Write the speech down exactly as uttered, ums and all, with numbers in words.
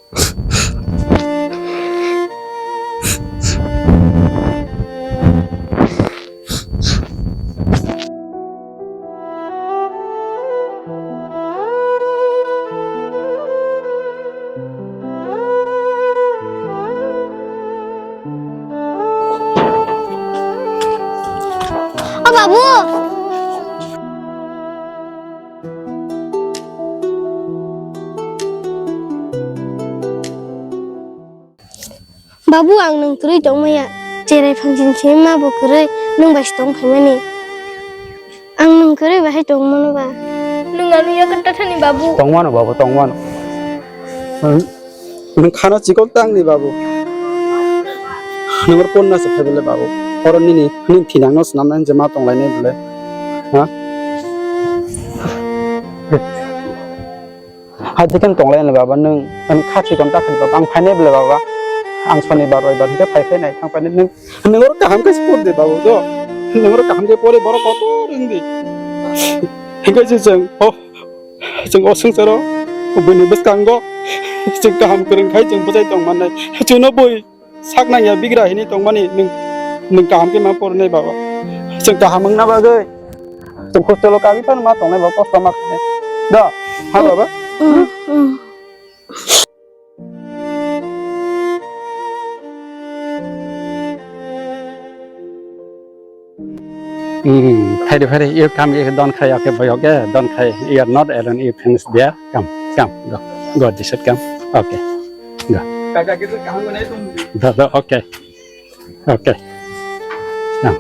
O babu! Babu, ang nwng kwrwi tongmaya. Cherai phangsing simi ma bo kwrwi, nwng bai se tong phaimani. Ang nwng kwrwi bahai tongmano ba? Nwng ano yakar tathani, babu. Tongmano, babu, tongmano. Nwng khana chikon tangni, babu. Nwng oro ponna se phaibele, babu. Oro nini, nini thinangno swnamnai je ma tonglainai bole. Ha? Hai diken tonglai ni baba, nwng, nwng kha chikon ta khani baba, ang phainai bole baba, ang sonibar roibar hingke phai phai nai thang phai nai, nwng, nwng oro kaham khe sport de baba do, nwng oro kaham khe pore borok kotor wng di, hingke se chwng, oh, chwng o swngcharo, buini bwskango, chwng kaham kwrwng khai chwng bwchai tong mannai, chwngno bui. Sak nangya bigra hini tongmani nwng, nwng kaham khe ma pornai baba. Chwng kaham wngna bagwi. Chwng hostel o kami phano ma tongnai baba, kosto ma khainai. Da, ha baba? Mm, mm. Hmm, phaidi phaidi, you come, you don't cry, okay, boy, okay, don't cry. You are not alone, you finish there. Come, come, go, go, this side, come. Okay, go. Kaka, kita kaham mana itu? Go, go, okay, okay. Come.